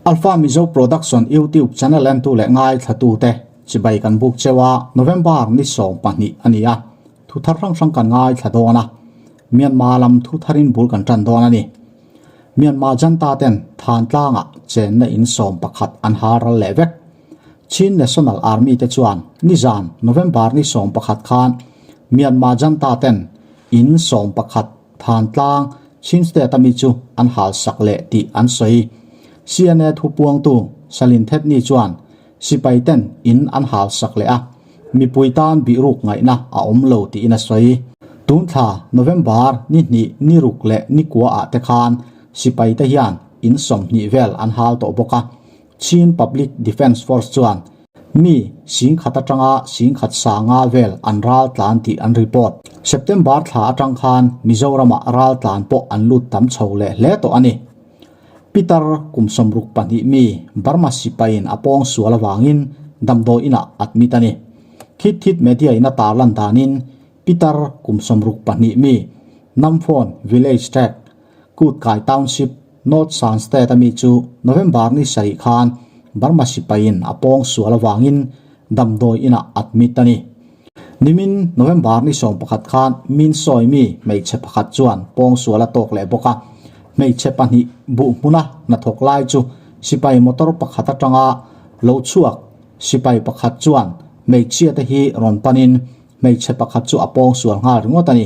Alpha Mizo Production YouTube channel entu leh ngaithlatute chibai kan buk cheu a, November ni 12 a ni a, thu thar hrang hrang kan ngaithla dawn a, Myanmar lam thu tharin bul kan tan dawn a ni. Myanmar janta ten Thantlangah chenna in 11 an hal ral leh vek. Chin National Army te chuan nizan November ni 11 khan Myanmar janta ten in 11 Thantlang Chin State ami chu an hal sak leh tih an sawi. CNA thupuangtu Salin Thetni chuan sipai ten in an hal sak leh a, mipui tan bihruk ngaihna a awm lo tiin a sawi. Tun thla November ni hnih ni ruk leh ni kua ah te khan sipai te hian in 20 vel an hal tawh bawk a. Chin Public Defence Force chuan mi 10,000 atanga 1,500 vel an ral tlan tih an report. September thla atang khan Mizoramah ral tlan pawh an lut tam chho leh hle tawh a ni. Peter kum 62 mi Burma sipaiin a pawng sual awangin damdawi inah admit a ni. Khit Thit Media in a tarlan danin Peter kum 62 mi Namphon Village Tract, Kutkai Township, North Shan State ami chu November ni sarih khan Burma sipaiin a pawng sual awangin damdawi inah admit a ni. Nimin November ni 11 khan min sawi mi hmeichhe pakhat chuan pawng sual a tawk leh bawk a, hmeichhe pahnih buh hmuna hnathawk lai chu sipai motor pakhat atanga lo chhuak sipai pakhat chuan hmeichhia te hi rawn panin hmeichhe pakhat chu a pawng sual nghal ringawt a ni.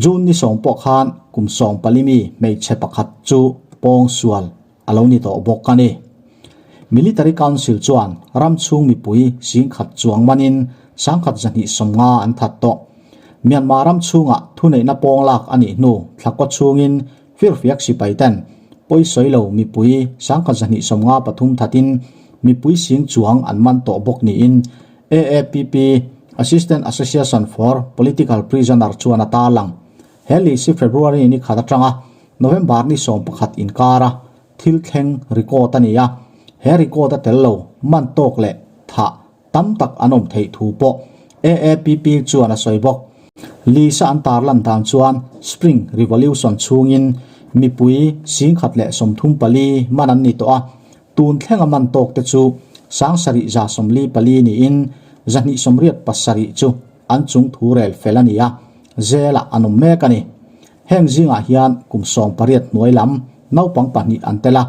June ni 10 pawh khan kum 14 mi hmeichhe pakhat chu pawng sual a lo ni tawh bawk a ni. Military Council chuan ram chhung mipui 1,000 chuang manin 1,250 an that tawh. Myanmar ram chhungah thuneihna pawng lak a nih hnu thlakkaw chhungin firfiak sipai ten pawisawi lo mipui 1,253 thatin mipui sing chuang an man tawh bawk niin AAPP Assistant Association for Political Prisoner chuan a tarlang. He li si February ni khat atanga November ni 11 inkara thil thleng record a ni a, he record a tel lo man tawk leh tha tam tak an awm theih thu pawh AAPP chuan a sawi bawk. Li sa an tarlan dan chuan Spring Revolution chhungin mipui 1,034 man an ni tawh a, tun thlenga man tawk te chu 7,144 niin 287 chu an chung thu rel fel a ni a, zela an awm mek a ni. Heng zingah hian kum 18 hnuai lam naupang pahnih an tel a,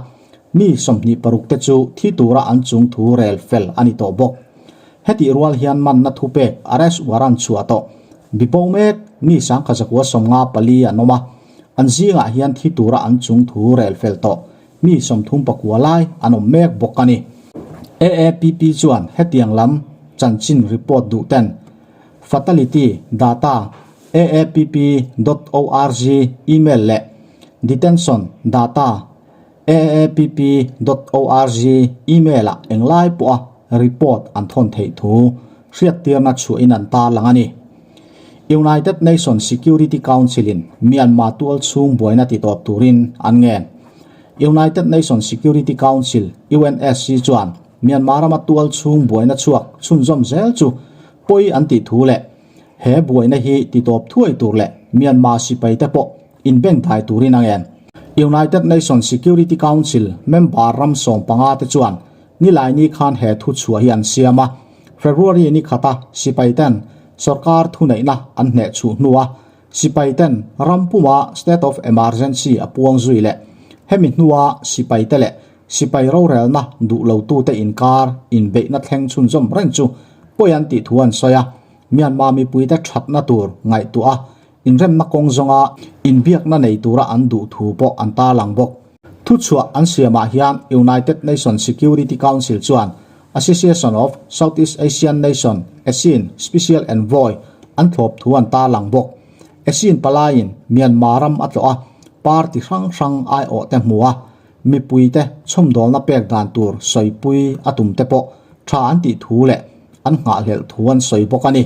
mi 26 te chu thi tura an chung thu rel fel a ni tawh bawk. Heti rual hian man na thu pek arrest warrant chhuah tawh bibo mek mi 1,154 an awm a, an zingah hian thi tura an chung thu rel fel tawh mi 39 lai an awm mek bawk a ni. AAPP chuan hetiang lam chanchin report duh ten fatality data aapp.org email leh detention data aapp.org email ah englai pawh a report an thawn theih thu hriat tirna chhuahin an tarlang a ni. United Nations Security Council in Myanmar tual chhung buaina ti tawp turin an ngen. United Nations Security Council UNSC chuan Myanmar rama tual chhung buaina chhuak chhunzawm zel chu poi an ti thu leh he buaina hi ti tawp thuai tur leh Myanmar sipai te pawh in beng dai turin a ngen. United Nations Security Council member ram 15 te chuan nilai ni khan he thu chhuah hi an siam a, February ni khata sipai ten sarkar thu neihna an hne chu hnuwa sipai ten rampuma state of emergency a puang zui leh hemi hnuwa sipai te leh sipai ro relna duh lo tu te inkar in beihna thleng chhun zawm reng chu poi an tih thu an sawi a, Myanmar mipui te thatna tur ngaih tu a inremna kawng zawnga inbiakna nei tura an duh thu pawh an tarlang bawk. Thu chhuah an siamah hian United Nations Security Council chuan Association of Southeast Asian Nation ASEAN Special Envoy an thlawp thu an tarlang bawk. ASEAN palaiin Myanmar ram a tlawh a, party hrang hrang ai awh te hmu a, mipui te chhawmdawlna pek dan tur sawipui a tum te pawh tha an tih thu leh an nghahhlelh thu an sawi bawk a ni.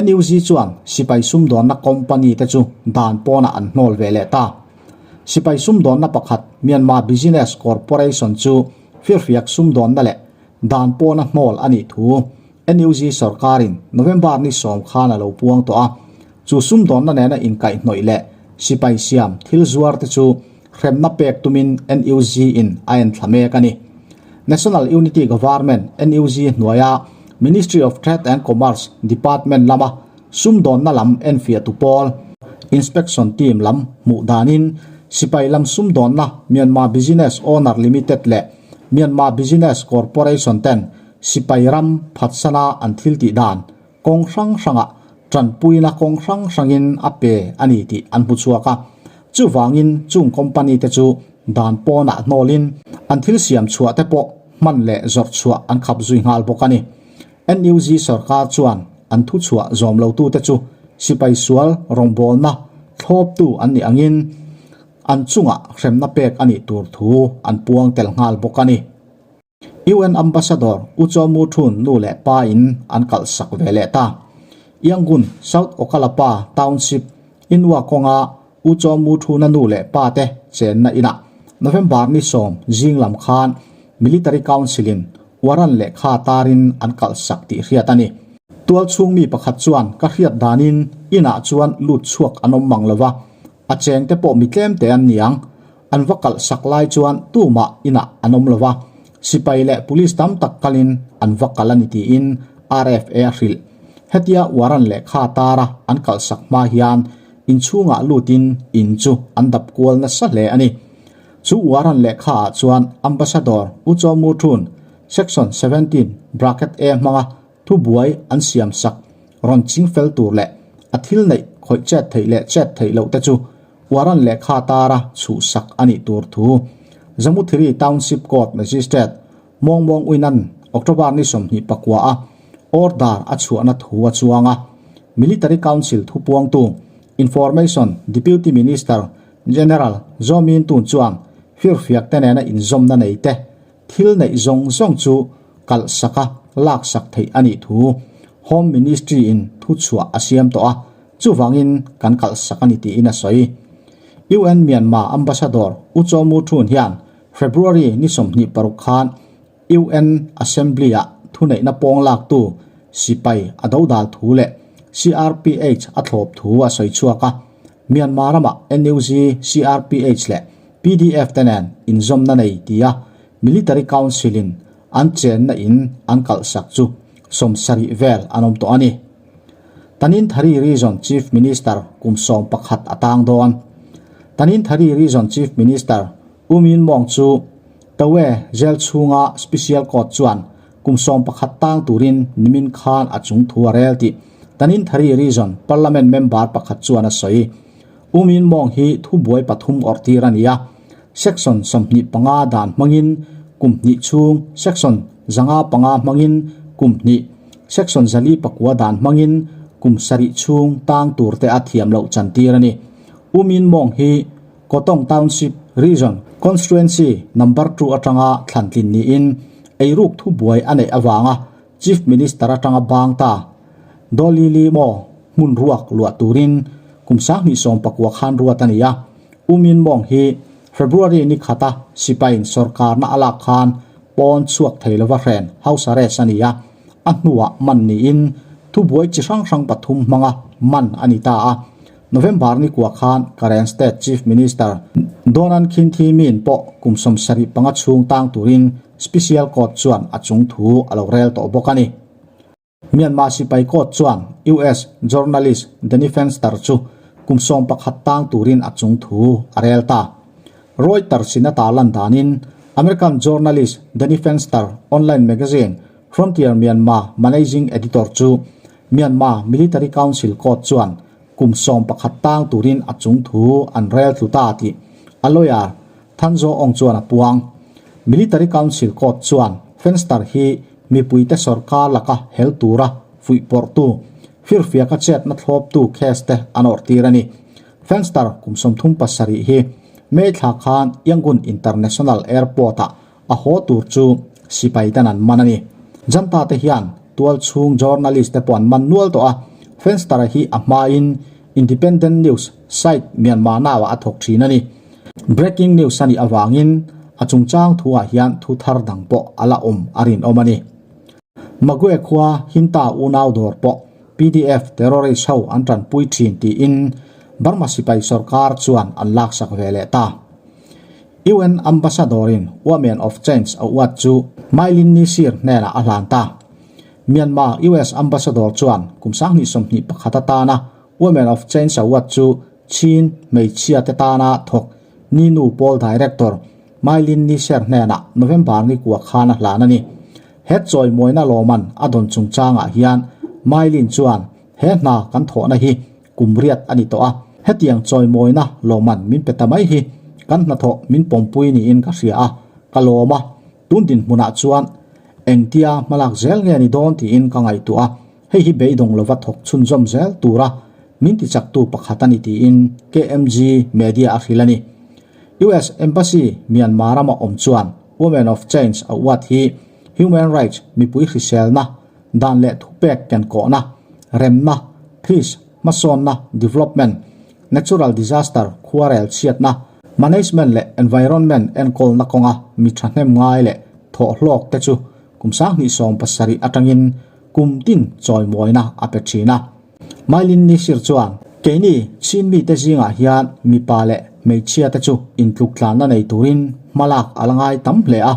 NUG chuan sipai sumdawnna company te chu dan pawnah an hnawl ve leh ta. Sipai sumdawnna pakhat Myanmar Business Corporation chu firfiak sumdawnna leh dan pawna hnawl a nih thu NUG sarkarin November ni 10 khan a lo puang tawh a, chu sumdawnna nena inkaihhnawih leh sipai siam thil zuar te chu hremna pek tumin NUG in a enthla mek a ni. National Unity Government, NUG, hnuaia Ministry of Trade and Commerce Department lama sumdawnna lam enfiahtu pawl, Inspection Team, lam hmuh danin sipai lam sumdawnna Myanmar Business Owner Limited leh Myanmar Business Corporation ten sipai ram phatsana an thil tih dan kawng hrang hrangah tanpuina kawng hrang hrangin a pe a ni tih an hmu chhuak a. Chuvangin chung company te chu dan pawnah hnawlin an thil siam chhuah te pawh hman leh zawrh chhuah an khap zui nghal bawk a ni. NUG sorkar chuan an thu chhuah zawm lotute chu sipai sual rawngbawlna thlawptu an nih angin an chungah hremna pek a nih tur thu an puang tel nghal bawk a ni. UN Ambassador U Chaw Mu Thun nu leh pa in an kalh sak ve leh ta. Yangon, South Okkalapa Township, Inwa kawnga U Chaw Mu Thuna nu leh pa te chenna inah November ni sawm zing lam khan Military Council in warrant lehkha tarin an kalh sak tih hriat a ni. Tual chhung mi pakhat chuan ka hriat danin inah chuan lut chhuak an awm mang lova, a cheng te pawh mi tlem te an niang. An va kalh sak lai chuan tumah inah an awm lo va, sipai leh police tam tak kalin an va kal a ni tiin RFA a hrilh. Hetia warrant lehkha tara an kalh sak hma hian inchhungah lutin in chu an dap kual nasa hle a ni. Chu warrant lehkha ah chuan Ambassador U Chaw Mu Thun, Section 17 bracket A hmanga thubuai an siam sak rawn ching fel tur leh a thil neih khawih chet theih leh chet theih loh te chu Warrant lehkha tara chhuhsak a nih tur thu Zamuthiri Township Court Magistrate Mawng Mawng Uinan October ni 29 a order a chhuahna thu a chuang a. Military Council thupuangtu Information Deputy Minister General Zaw Min Tun chuan firfiak te nena inzawmna nei te thil neih zawng zawng chu kalhsak a laksak theih a nih thu Home Ministry in thuchhuah a siam tawh a. Chuvangin kan kalhsak a ni tiin a sawi. UN Myanmar Ambassador U Chaw Mu Thun hian February ni 26 khan UN Assembly-ah thuneihna pawng laktu sipai a dodal thu leh CRPH a thlawp thu a sawi chhuak a. Myanmar ramah NUG, CRPH leh PDF te nen inzawmna nei tia Military Council-in an chenna in an kalhsak chu 70 vel an awm tawh a ni. Taninthari Region Chief Minister kum 11 a tang dawn. Taninthari Region Chief Minister U Min Maung chu Tawe Jail chhunga Special Court chuan kum 11 tang turin nimin khan a chung thu a rel tih Taninthari Region Parliament member pakhat chuan a sawi. U Min Maung hi thubuai pathum awrh tir a ni a, Section 25 dan hmangin kum hnih chhung, Section 505 hmangin kum hnih, Section 409 dan hmangin kum sarih chhung tang tur te a thiam loh chantir a ni. U Min Maung hi Kotong Township Region Constituency Number Two atanga thlantlin niin eiruk thubuai a neih avanga Chief Minister atanga bang ta Dolili maw hmun ruak luah turin kum 2019 khan ruat a ni a. U Min Maung hi February ni khata sipaiin sorkarna a lak khan pawn chhuak thei lova hren house arrest a ni a, a hnuah man niin thubuai chi hrang hrang pathum hmanga man a ni ta a. November ni kua khan Karen State Chief Minister Donan Khin Thi Min pawh kum 75 chhung tang turin Special Court chuan a chung thu a lo rel tawh bawk a ni. Myanmar sipai court chuan US journalist Danny Fenster chu kum 11 tang turin a chung thu a rel ta. Reuters in a tarlan danin American journalist Danny Fenster online magazine Frontier Myanmar managing editor chu Myanmar Military Council court chuan kum 11 tang turin a chung thu an rel tlu ta tih a lawyer Than Zaw Aung chuan a puang. Military Council court chuan Fenster hi mipuite sorkar laka hel tura fuihpawrhtu, firfiaka chetna thlawptu case te an awrh tir a ni. Fenster kum 37 hi May thla khan Yangon International Airport-ah a haw tur chu sipai ten an man a ni. Janta te hian tual chhung journalist te pawh an man nual tawh a, Fenster hi a hmain Independent News site Myanmar Now-ah a thawk thin a ni. Breaking news a nih avangin a chungchang thuah hian thu thar dang pawh a la awm a rinawm a ni. Magwe khua Hinta unau dawr pawh PDF terrorist ho an tanpui thin tiin Burma sipai sorkar chuan an laksak ve leh ta. UN Ambassador-in Women of Change a uat chu Mailin Nisir hnenah a hlan ta. Myanmar US Ambassador chuan kum 2021 atana Women of Change a uat chu Chin hmeichhia te tana thawk Ni Nu Pawl Director Mailin Nisir hnenah November ni kua khan a hlan a ni. He chawimawina lawman a dawn chungchangah hian Mailin chuan he hna kan thawhna hi kum riat a ni tawh a, hetiang chawimawina lawmman min pe ta mai hi kan hnathawh min pawmpui niin ka hria a, ka lawm a, tun dinhmunah chuan engtia hmalak zel nge ni dawn tiin ka ngaihtuah a, hei hi beidawng lova thawk chhunzawm zel tura min tichaktu pakhat a ni tiin KMG Media a hrilh a ni. US Embassy Myanmar rama awm chuan Women of Change a uat hi Human Rights mipui hriselna dan leh thupek kenkawhna, remna, peace, hmasawnna, development, natural disaster, khuarel chhiatna, management leh environment enkawlna kawnga mi thahnem ngai leh thawhhlawk te chu kum 2017 atangin kum tin chawimawina a pe thin a. Mailin Nisir chuan, Keini Chin mite zingah hian mipa leh hmeichhia te chu intluktlanna nei turin hmalak a la ngai tam hle a,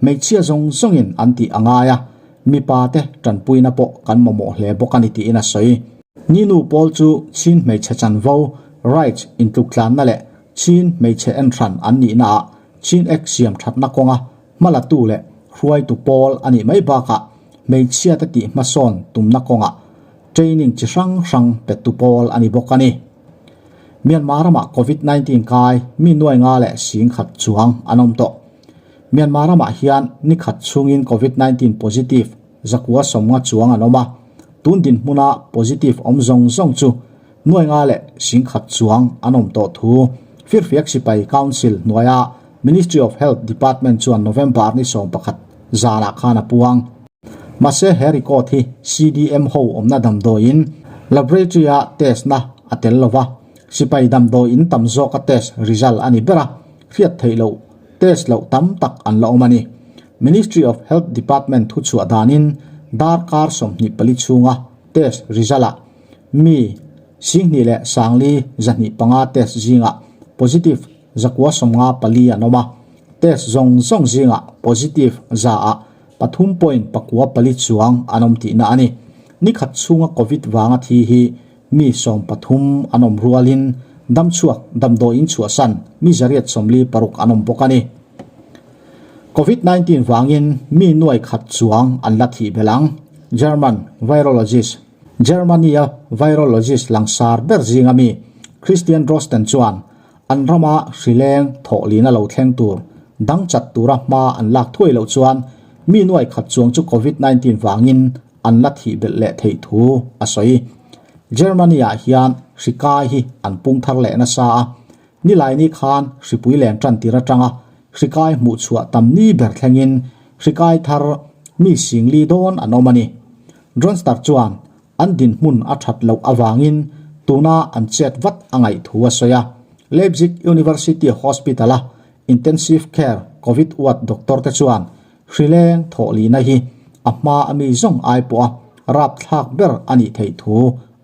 hmeichhia zawng zawngin an tih a ngai a, mipa te tanpuina pawh kan mamawh hle bawk a ni tiin a sawi. Ninu pawl chu Chin hmeichhe chanvo, rights, intluktlanna leh Chin hmeichhe enhran an nihnaah Chin Act siam thatna kawnga hmalatu leh hruaitu pawl a nih mai bakah hmeichhia te tih hmasawn tumna kawngah training chi hrang hrang pettu pawl a ni bawk a ni. Myanmar ramah Covid 19 kai mi nuai nga leh 10,000 chuang an awm tawh. Myanmar ramah hian ni khat chhungin Covid 19 positive 950 chuang an awm a, tun dinhmuna positive awm zawng zawng chu nuai nga leh 10,000 chuang an awm tawh thu Firfiak Sipai Council hnuaia Ministry of Health Department chuan November ni 11 zanah khan a puang. Mahse he record hi CDM ho awmna damdawiin laboratory-a test na a tel lova, sipai damdawiin tam zawka test result a ni ber a, hriat theih loh test loh tam tak an la awm a ni. Ministry of Health Department thuchhuah danin darkar 24 chhunga test result-ah mi 2,425 test zingah positive 954 an awm a, test zawng zawng zingah positive 100 ah 3.94 chuang an awm tihna a ni. Ni khat chhunga Covid vanga thi hi mi 13 an awm rualin damchhuak damdawiin chhuahsan mi 146 an awm bawk a ni. Covid 19 vangin mi nuai khat chuang an la thih belh ang, German virologist. Germany-a virologist langsar ber zinga mi Christian Drosten chuan an rama hrileng thawhlina lo thleng tur dang chat tura hma an lak thuai loh chuan mi nuai khat chuang chu Covid 19 vangin an la thih belh leh theih thu a sawi. Germany-ah hian hri kai hi an pung thar leh nasa a, Nilaini khan hripui len tan tir atanga hri kai hmuh chhuah tam ni ber thlengin hri kai thar mi singli dawn an awm a ni. Dronstar chuan an dinhmun a that loh avangin tuna an chet vat a ngaih thu a sawi a. Leipzig University Hospital-a intensive care Covid ward doctor te chuan hri leng thawhlihna hi a hma a mi zawng ai pawha rapthlak ber a nih theih thu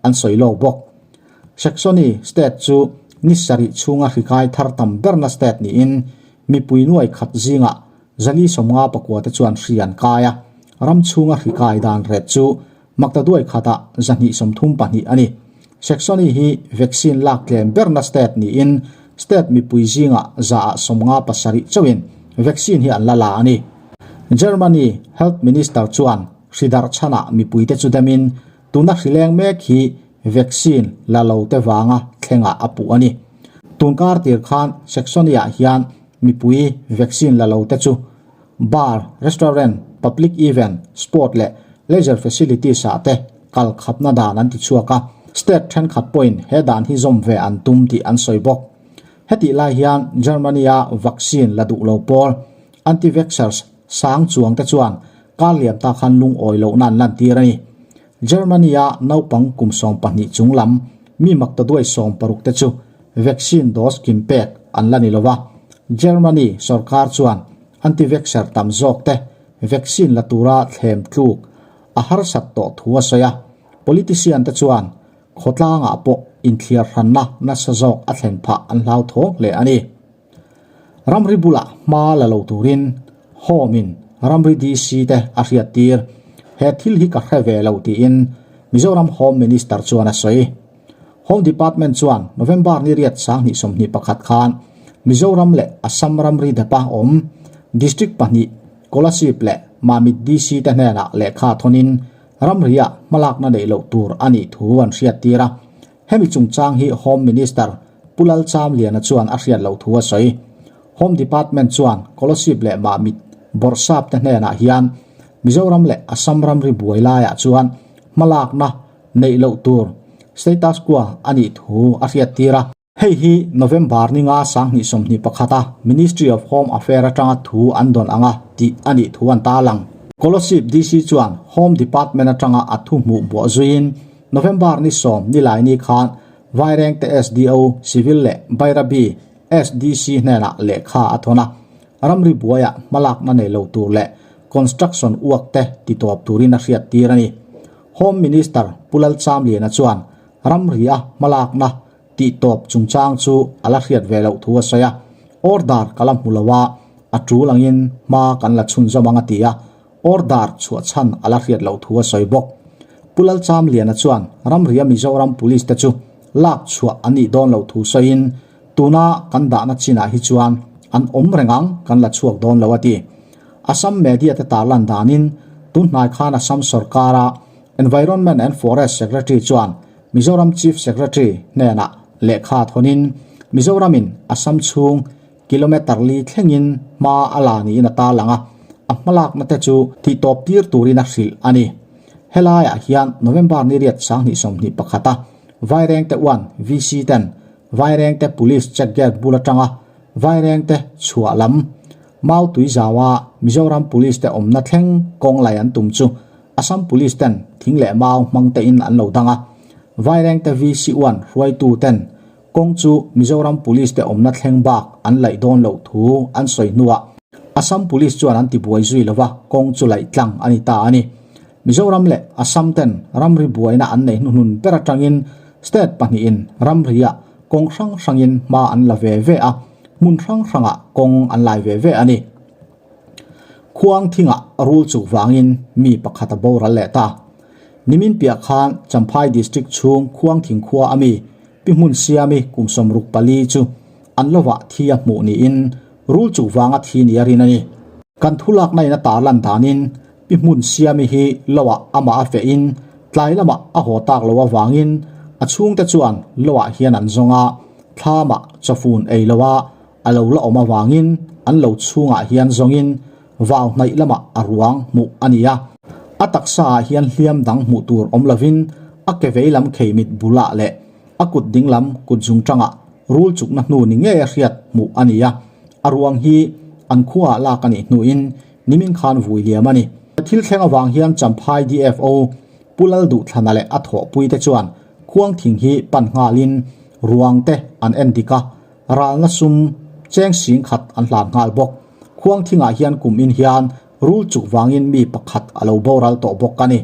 an sawi lawk bawk. Saxony state chu ni sarih chhunga hri kai thar tam berna state niin mipui nuai khat zingah 459 te chuan hri an kai a, ram chhunga hri kai dan ret chu maktaduai khatah 232 a ni. Saxony hi vaccine lak tlem berna state niin state mipui zingah 57% chauhin vaccine hi an la la a ni. Germany Health Minister chuan hri darh chhanah mipuite chu demin tuna hri leng mek hi vaccine la lo te vanga thlengah a puh a ni. Tun kar tir khan Saxony-ah hian mipui vaccine la lo te chu bar, restaurant, public event, sport leh leisure facilities ah te kal khapna dan an ti chhuak a, state thenkhat pawhin he dan hi zawm ve an tum tih an sawi bawk. Hetih lai hian Germany-a vaccine la duh lo pawl anti-vaxxers sang chuang te chuan kar liam ta khan lungawi lohna an lantir a ni. Germany-a naupang kum 12 chung lam mi maktaduai 60 te chu vaccine dose kim pek an la ni lo va. Germany sorkar chuan anti-vaxxer tam zawk te vaccine la tura thlem tluk a harsat tawh thu a sawi a. Politician te chuan khawtlangah pawh inthliar hranna nasa zawk a thlen phah an hlau thawng hle a ni. Ramri bulah hma la lo turin Home in ramri DC te a hriattir. He thil hi ka hre ve lo tiin Mizoram Home Minister chuan a sawi. Home Department chuan November ni riat 2021 khan Mizoram leh Assam ramri depa awm District pahnih Kolasib leh Mamit DC te hnenah lehkha thawnin ramriah hmalakna neih loh tur a nih thu an hriattir a. Hemi chungchang hi Home Minister Pu Lalchamliana chuan a hriat loh thu a sawi. Home Department chuan Kolasib leh Mamit Bawrhsap te hnenah hian Mizoram leh Assam ramri buai laiah chuan hmalakna neih loh tur status quo a nih thu a hriattir a. Hei hi November ni nga 2021 a Ministry of Home Affair atanga thu an dawn anga tih a nih thu an tarlang. Kolasib DC chuan Home Department atanga a thu hmuh buah zuiin November ni sawm Nilaini khan Vairengte SDO Civil leh Bairabi SDC hnenah lehkha a thawn a, ramri buaiah hmalakna nei lo tur leh construction uak te titawp turin a hriattir a ni. Home Minister Pu Lalchamliana chuan ramria hmalakna tihtawp chungchang chu a la hriat ve loh thu a sawi a, order ka la hmu lo a, a tul angin hma kan la chhunzawm ang a ti a, order chhuah chhan a la hriat loh thu a sawi bawk. Pu Lalchamliana chuan ramria Mizoram Police te chu lak chhuah an nih dawn loh thu sawiin, tuna kan dahna chinah hi chuan an awm reng ang kan la chhuak dawn lo a ti. Assam media te tarlan danin tun hnai khan Assam sorkara Environment and Forest Secretary chuan Mizoram Chief Secretary hnenah lehkha thawnin Mizoramin Assam chhung kilometre li thlengin hma a la niin a tarlang a, a hmalakna te chu tihtawp tir turin a hrilh a ni. Helaiah hian November ni riat 2021 a Vairengte uan VC ten Vairengte Police check gate bul atanga Vairengte chhuah lam Mau tui zaua Mizoram Police te awmna thleng kawng lai an tum chu Assam Police ten thing leh mau hmang tein an lo dang a. Vairengte VC uan hruaitu ten kawng chu Mizoram Police te awmna thleng bak an laih dawn loh thu an sawi hnuah Assam Police chuan an tibuai zui lova kawng chu laih tlang a ni ta a ni. Mizoram leh Assam ten ramri buaina an neih hnuhnun ber atangin state pahnihin ramriah kawng hrang hrangin hma an la ve ve a, hmun hrang hrangah kawng an lai ve ve a ni. Khuang thingah rul chuk vangin mi pakhat a boral leh ta. Nimin piah khan Champhai District chhung Khuang thing khua a mi Pi Hmun Siami kum 64 chu an lovah thi a hmuh niin rul chuk vanga thi ni a rin a ni. Kan thulakna in a tarlan danin Pi Hmun Siami hi lovah amah a feh in tlai lamah a haw tak lo avangin a chhungte chuan lovah hian an zawng a, thlamah chawfun ei lo a a lo la awm avangin an lo chhungah hian zawngin vau hnaih lamah a ruang hmuh a ni a. A taksa ah hian hliam dang hmuh tur awm lovin a ke vei lam khei mit bulah leh a kut ding lam kut zung tangah rul chukna hnu ni ngei a hriat hmuh a ni a. A ruang hi an khuaah lak a nih hnuin nimin khan vui liam a ni. Thil thleng avang hian Champhai DFO Pu Lalduhthlana leh a thawhpuite chuan khuang thing hi pan nghalin ruang te an en dik a, Ralna sum cheng sing khat an hlan nghal bawk. Khuang thingah hian kum in hian rul chuk vangin mi pakhat a lo boral tawh bawk a ni.